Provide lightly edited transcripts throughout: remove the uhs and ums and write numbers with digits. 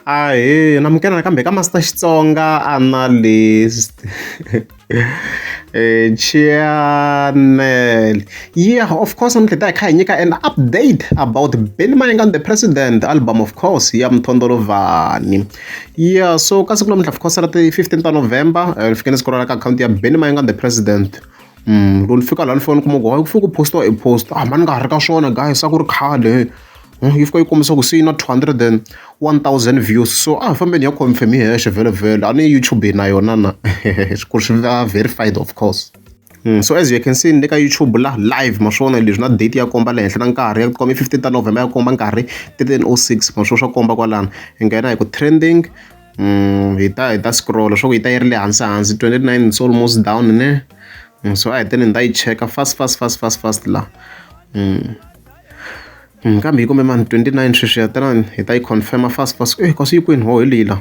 Ahee namukela nakambe ka Master Xitsonga Analyst channel. Yeah, of course namuntlha hi ta hi kha hi nyika an update about Benny Mayengani the President album of course ya Mthondolovhani. Yeah, so ka siku namuntlha of course ra ti 15 ta November ni fike ni scroll ka akhawunti ya Benny Mayengani the President. Loko ni fika laha ni fika ni kuma ku hayi ku fike ku post-iwa e post a mhani nga ha ri ka swona guys a ku ri khale yi fika yi kombisa ku se yi na 201,000 views so a hi fambeni hi ya confirm hi hexe vhele a ni YouTube na yona na ku ri swi va verified of course. So as you can see ni le ka YouTube la live ma swona leswi na date ya komba le henhla na nkarhi ya komba i 15 ta November ya komba nkarhi 13:06 ma swo swa komba kwalano hi nghena hi ku trending hi ta scroll swa ku yi ta yi ri le hansi hansi 29 it's almost down ne. So a hi teni ni ta yi cheka fast fast fast fast fast la. Kambe yi kombe mani 29 sweswi ya tana hi ta yi confirm fast fast kasi yi kwini ho hi leyi la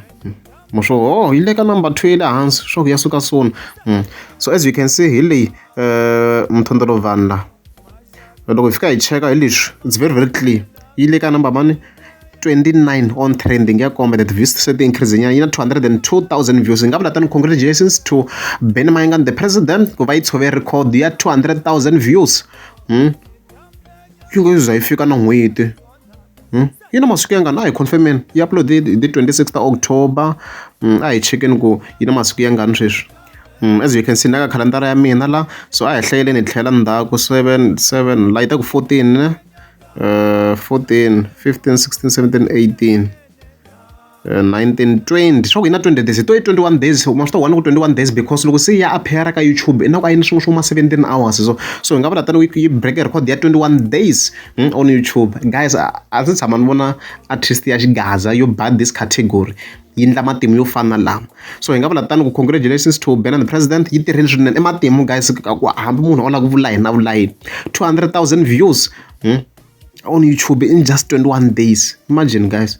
ma swo ho yi le ka number 2 yi le hansi swa ku ya suka soon. So as you can see hi leyi Mthondolovhani la loko hi fika hi cheka hi leswi it's very very clear yi le ka number mani 29 on trending ya komba that views se ti increase nyana yi na 202,000 views. Hi nga vula tani congratulations to Benny Mayengani the President ku va yi tshove record ya 200,000 views. Yi ngo za yi fika na n'hweti. Yi na masiku yangani a hi confirm-eni yi upload hi ti 26 ta October a hi chekeni ku yi na masiku yangani sweswi. As you can see na ka khalendara ya mina la so a hi hlayeleni hi tlhela ndzhaku 7 7 la yi ta ku 14 ne 14 15 16 17 18 19 20 swa ku yi na 20 days hi to yi 21 days ma swi tiva ku 21 days because loko se ya appear ka YouTube i na ku a yi na swin'we swo ma 17 hours so hi nga vula tani yi break record ya 21 days on YouTube. Guys, a ndzi tshama ni vona artist ya xigaza yo ba this category yi endla matimu yo fana na lama. So hi nga vula tani ku congratulations to Benny the President yi tirhile swinene i matimu guys ku hambi munhu o lava ku vula yini a vula yini 200,000 views on YouTube in just 21 days. Imagine guys,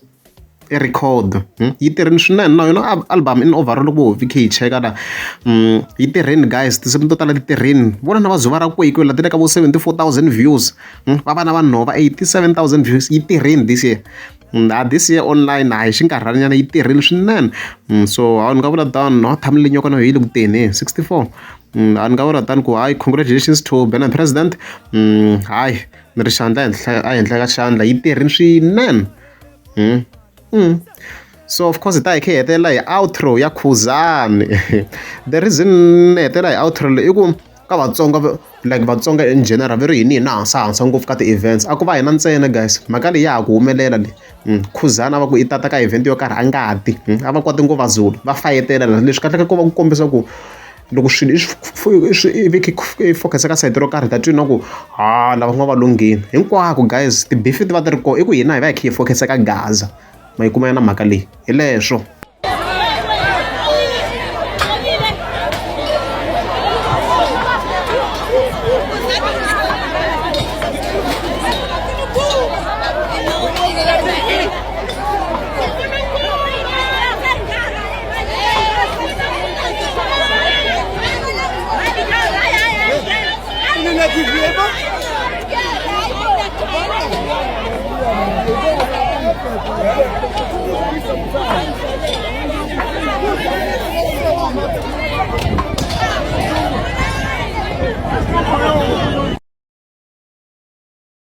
i record yi tirhini swinene na yona album in overall loko hi kha hi cheka la yi tirhini guys tinsimu to tala ti tirhini vona na va Zuva ra Kwekwe la ti le ka vo 74,000 views va vana va nhova 87,000 views yi tirhini this year. This year online hayi xinkarhana yi tirhile swinene. So ni nga vula tano no thamile nyoka na yi le ku teni 64 a ni nga vula tano ku hayi congratulations to Benny President hayi ni ri xandla henhla a henhla ka xandla yi tirhini swinene. So of course hi ta hi kha hi hetelela hi outro ya Khuzani. The reason ni hetelela hi outro leyi i ku ka Vatsonga like Vatsonga in general va ri hini hina hansa hansa ngopfu ka ti-events a ku va hina ntsena guys mhaka leyi ya ha ku humelela leyi. Khuzani a va ku i tata ka event yo karhi a nga ti a va kwati ngopfu Vazulu va fayetela leswi kahlekahle ko va ku kombisa ku loko swilo i swi i i focus ka sayiti ro karhi ta twi na ku ha lava nga va lunghini hinkwako guys ti-beef ti va ti ri kona i ku hina hi va hi kha hi focus ka Gaza ma yi kuma na mhaka leyi hi leswo.